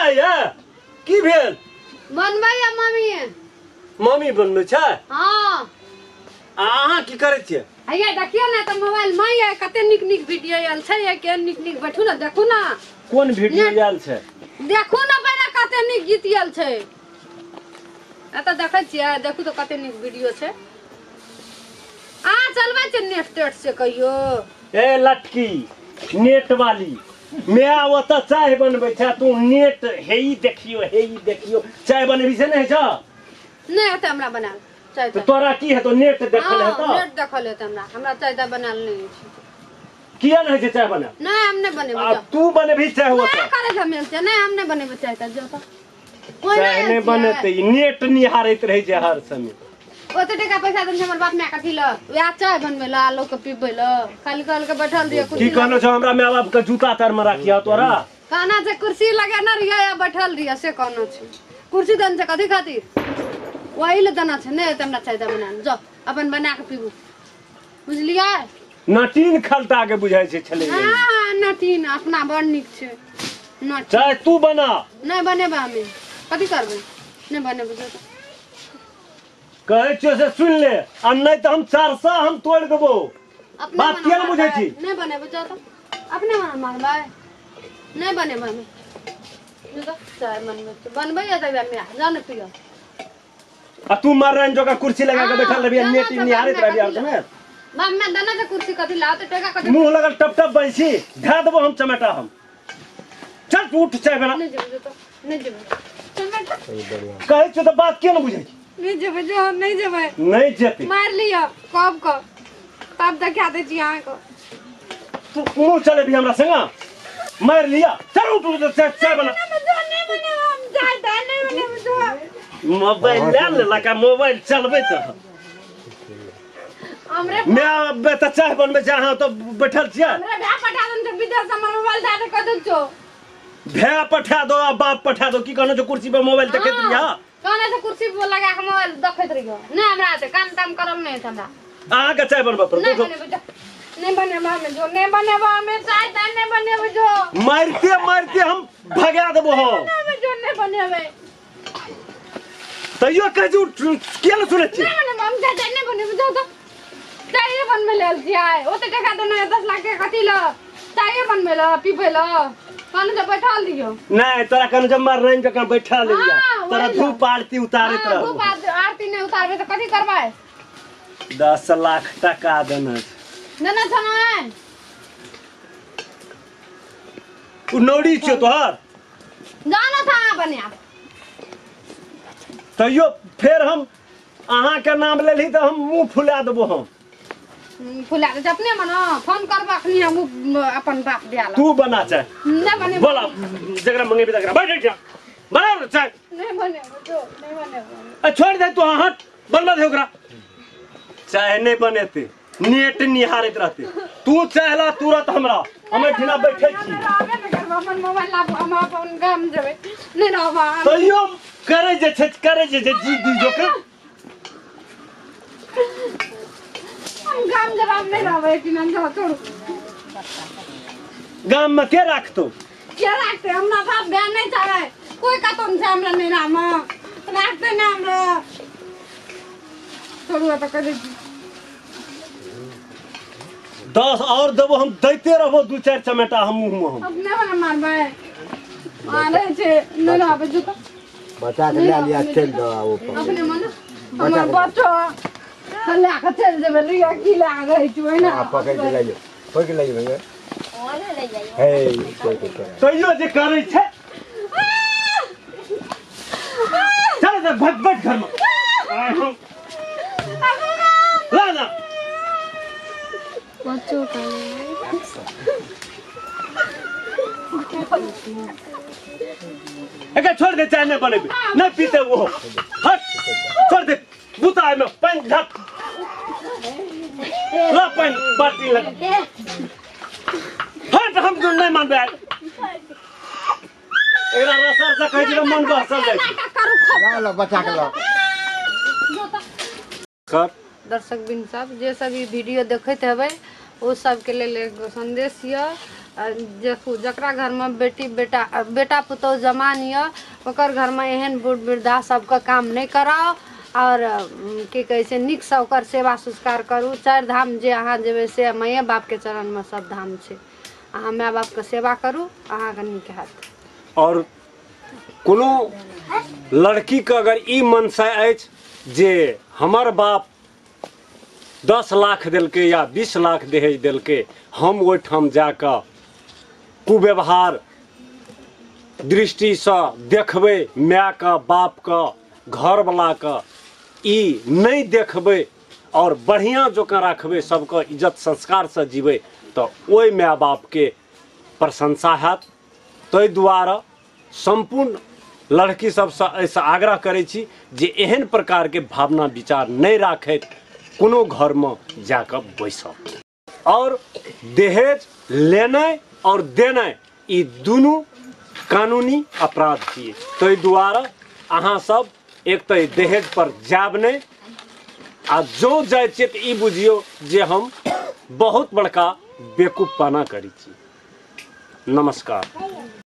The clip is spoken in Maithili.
चाय है की भेल बनबै या मम्मी मम्मी बनबै छै हां आ अहाँ की करै छियै हैया देखियौ ने तऽ मोबाइल मे ये कते नीक नीक वीडियो आयल छै ये केहन नीक नीक बैठू ने देखू ने कोन वीडियो आयल छै देखू ने पहिले कते नीक गीत आयल छै एतऽ देखै छियै देखू तऽ कते नीक वीडियो छै अहाँ चलबै छियै नेट तेट से कहियो ए लटकी नेट वाली मैं ओतऽ चाय बनबै छै तू नेट हे ई देखियो हे ई देखियो चाय बनबी से नहि छै नहि हेतै हमरा बनायल चाय तऽ तोरा की हेतौ नेट देखल हँ हेतौ नेट देखल हेतै हमरा हमरा चाय ताय बनायल नहि होइ छै किया नहि होइ छै चाय बनायल नहि हम नहि बनेबै आ जाउ तू बनेबही चाय नहि ओतऽ करै झमेल छै नहि हम नहि बनेबै चाय ताय जाउ तऽ ओहिना चाय आयल नहि छियै। बनेतै ई नेट निहारैत रहै छै हर समय ओते टका पैसा देने छै हमर बाप माय कथी लए वएह चाय बनबै लए आ लोकके पीबै लए खाली कहलकै बैठल रहियै की कुर्सी कहनो छौ हमरा माय बाप के जूता तर में राखिया तोरा कहना छै कुर्सी लगेने रहियै आ बैठल रहियै से कहना छै कुर्सी देने छै कथी खातिर वही लए देना छै नहि हेतै हमरा चाय ताय बनायल जाउ अपन बना कऽ पीबू बुझलियै नटीन खलता के बुझाइ छै छलै हँ नटीन अपना बड़ नीक छै नटीन चाय तू बना नहि बनेबै हमे कथी करबै नहि बनेबै जाउ तऽ। कहै छियौ से सुनि ले आ नहि तऽ हम चारसा हम तोड़ि देबो अपने बात किया ने बुझै छी? नहि बनेबै जाउ तऽ अपने मना मारबै नहि बनेबै हमे जाउ तऽ, चाय बनबै छियै। बनबैया तऽ माय जाउ ने पियऽ आ तू मरन जोका कुर्सी लगा के बैठल रहबी आ जाना नेट छै निहारैत बाप रहबी माय हर समय बाप माय देना छै कुर्सी कथी ला तऽ टका कथी मुंह लगल टप टप बैसी धए देबो हम चमेटा हम चल तू उठ चाय बना नहि जेबै जाउ तऽ नहि जेबै चल बढ़िया कहै छियौ तऽ बात किया ने बुझै छी नहि जेबै जो नहि जेबै नहि जेतै मारि लिअ कब कब तब देखा दै छी अहाँके तू मुंह चलेबी हमरा संग मारि लिया चल उठ उठ चाय चाय बना मोबाइल लए लेलक आ मोबाइल चलबै तऽ हमरे माय तऽ चाय बनबै छै अहाँ तऽ बैठल छियै हमरे भाय पठा देन छै विदेश हमर मोबाइल दए दे कह दे छौ भाय पठा दो आ बाप पठा दो की कहनो छौ कुर्सी पर मोबाइल देखैत रहिया कहने छै कुर्सी पर लगा के मोबाइल देखैत रहियो नहि हमरा हेतै काम ताम करल नहि हेतै हमरा अहाँके चाय बनबऽ पड़त नहि उठो। बनेबै जो नहि बनेबै हमे जो नहि बनेबै हमे चाय ताय नहि बनेबै जो मारिते मारिते हम भगा देबो हम हमे जो नहि बनेबै तैयो कहै छी उठ, किया ने सुनै छियै नहि बनेबै हम चाय ताय नहि बनेबै जो तऽ चाये बनबै लए आयल छियै ओते टका देने 10 लाख के कथी लए चाये बनबै लए पीबै लए कहने छै बैठल दियौ नहि तोरा कहने छै मरनाइ जकाँ बैठल रहिया हाँ, तोरा वही ला। धूप आरती उतारैत हाँ, धूप रहबो आरती नहि उतारबै तऽ कथी करबै 10 लाख टका देने छै देने छौ ने उ नौड़ी छियौ तोहर जाना था अहाँ बनायब तैयो फेर हम अहाँके नाम लेलही तऽ हम मुँह फुला देबो हम फुला दै छै अपने मना फोन करबै अखनी हम अपन बाप दिया तू बना चाय नहि बनेबै बोला जकरा मंगेबी तकरा बैठ जा बना ने चाय नहि बनेबै जो नहि बनेबै ए, छोड़ दे तू हट बनबा दे ओकरा चाय नहि बनेतै नेट निहारैत रहतै तू चाहला तुरंत हमरा हम एहिठिना बैठे छी रहबे नहि करबै अपन मोबाइल लाबू हम अपन गाम जेबै नहि रहब हम। तैयो करै जे छै करै जे छै जी दी जोकर हम गाम जेबै हम नहि रहबै एहिठिना जाउ छोड़ू गाम में के राखतौ के राखतै हमरा बाप भाय नहि चाहै कोइ कतौ नहि छै हमरा नहि राम राखतै नहि हमरा छोड़ू एतऽ कहि दै छी 10 और देबो हम दैते रहबो दू चारि चमेटा हम मुँह में हम अपने वाला मारबै मारै छै नहि रहबै जूता बच्चा के लए लिया चलि दो आ ऊपर अपने मन हमर बच्चो लए कऽ चलि जेबै लिअ की लए कऽ रहै छी ओहिना आ पकड़ के लए जाओ पकड़ के लए जाओ भैया हे कोई के चल तैयो जे करै छै चल जा बैठ बैठ घर में ला ना एके छोड़ दे चाय नहीं बनेबे नहीं पीते वो हट छोड़ दे बुता में पानी ढक ला पानी बाल्टी लगा हट हम तो नहीं मानबे एकरा रसर से कहै छै मन बहसल जाइ छै नाटक करू खूब ला ला बच्चा के ला कर दर्शक बिन सब जे सब ई वीडियो देखैत हेबै ओ सबके लेल एगो संदेश यऽ देखू जकरा घरमे बेटी बेटा बेटा पुतोहु जमान यऽ ओकर घरमे एहन बूढ़ वृद्धा सबके काम नहि कराउ और की कहै छै नीकसँ ओकर सेवा संस्कार करू। चारि धाम जे अहाँ जेबै से माये बापके चरणमे सब धाम छै। अहाँ माय बापके सेवा करू, अहाँके नीक हैत। और कोनो लड़कीके अगर ई मनसा अछि जे हमर बाप 10 लाख देलकै या 20 लाख दहेज देलकै, हम ओहिठाम जाकऽ कुव्यवहार दृष्टिसँ देखबै मायके बापके घरवलाके, ई नहि देखबै और बढ़िआँ जकाँ राखबै, सबके इज्जत संस्कारसँ जीबै, तऽ ओहि माय बापके प्रशंसा हैत। ताहि दुआरे सम्पूर्ण लड़की सबसँ एहिसँ आग्रह करै छी जे एहन प्रकारके भावना विचार नहि राखैत कोनो घरमे जाकऽ बैसब। और दहेज लेनाइ और देनाइ ई दुनू कानूनी अपराध छियै। ताहि दुआरे अहाँ सब एक तऽ दहेज पर जायब नहि, आ जो जाइ छियै तऽ ई बुझियौ जे हम बहुत बड़का बेवकूफपना करै छी। नमस्कार।